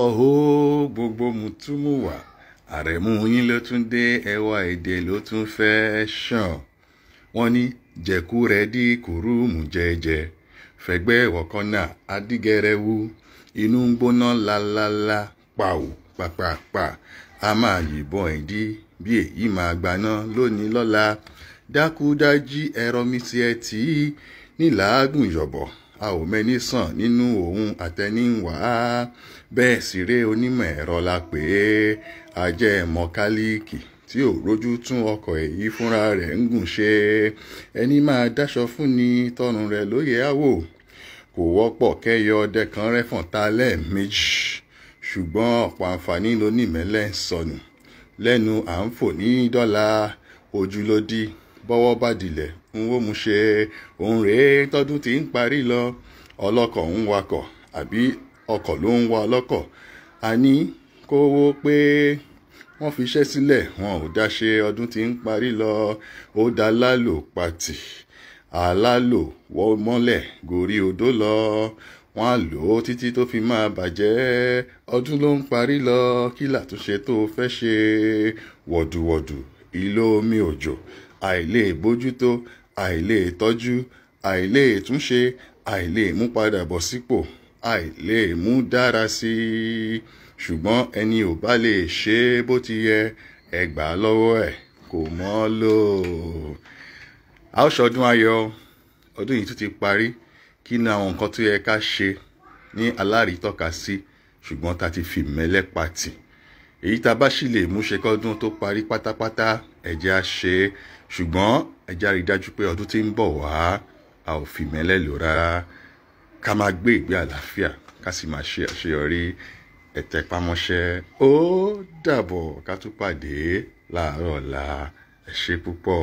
Ọ̀hó gbogbo mùtúmùwà, àrẹ̀mú yín ló tún dé, ẹwà èdè ló tún fẹ́ ṣàn. Wọ́n ní jẹ̀kúrẹ́dì kùrùmù jẹ́jẹ́, fẹ̀gbẹ́ wọ̀kànnà adígẹrẹwu, inú ń gbóná lálálá, pàù pàpàpà, a máa yìnbọn ìdí bí èyí máa gbaná lónìí lọ́la. Dákúdájí ẹ̀rọ mi ti ẹ̀ tí nílàágùn yọ̀bọ̀, a ò mẹ́ni sàn nínú òun àtẹniwá. Bẹ́ẹ̀ sì ré onímọ̀ ẹ̀rọ la pè é, ajẹ́ mọkálíìkì tí ò rójú tún ọkọ̀ èyí fúnra rẹ̀ ń gùn ṣe. Ẹni máa dáṣọ fún ni tọrùn rẹ̀ ló yẹ á wò. Kò wọ́pọ̀ kẹ́yọ ọdẹ kan rẹ́fọ̀n ta lẹ́ẹ̀mejì, ṣùgbọ́n ọ̀pọ̀ àǹfààní lonímẹ̀lẹ́ ń sọnù. Lẹ́nu à ń fò ní dọ́là, ojú ló dí, bọ́wọ́ bá dilẹ̀ ń wó mu ṣe. Òun rèé tọdún tí ń parí lọ, ọlọ́kọ̀ ń wakọ̀ àbí ọkọ̀ ló ń wa ọlọ́kọ̀. A ní kówó pé wọ́n fi iṣẹ́ sílẹ̀, wọn ò dá ṣe, ọdún tí ń parí lọ, ó dá lálò patì. Alálò wọ́ mọ́lẹ̀ gorí odó lọ, wọ́n á lò ó títí tó fi máa bàjẹ́. Ọdún ló ń parí lọ, kí làtúnṣe tó fẹ́ ṣe? Wọ̀dùwọ̀dù, ìlò omi òjò, àìlè bójútó, àìlè tọ́jú, àìlè túnṣe, àìlè mú padà bọ̀ sípò, àìlè mú dára sí i. Ṣùgbọ́n ẹni ò bá lè ṣe bó ti yẹ, ẹ gbà á lọ́wọ́ ẹ̀ kò mọ́ lò. A ó ṣọdún ayọ̀, ọdún yìí tún ti parí. Kí ni àwọn nǹkan tó yẹ ká ṣe ní alárìítọ́ka sí, ṣùgbọ́n ta ti fi ìmẹ́lẹ́ patì. Èyí ta bá sì lè mú ṣe kọ́dún tó parí pátápátá, ẹ jẹ́ á ṣe é. Ṣùgbọ́n ẹ jẹ́ á rí dájú pé ọdún tí ń bọ̀ wá, a ò fi ìmẹ́lẹ́ lò rárá. Ká máa gbé ìgbé àlàáfíà, ká sì máa ṣe àṣeyọrí. Ẹ tẹpá mọ́ṣẹ́. Ó dàbọ̀ ká tún pàdé láàárọ̀ ọ̀la. Ẹ ṣé púpọ̀.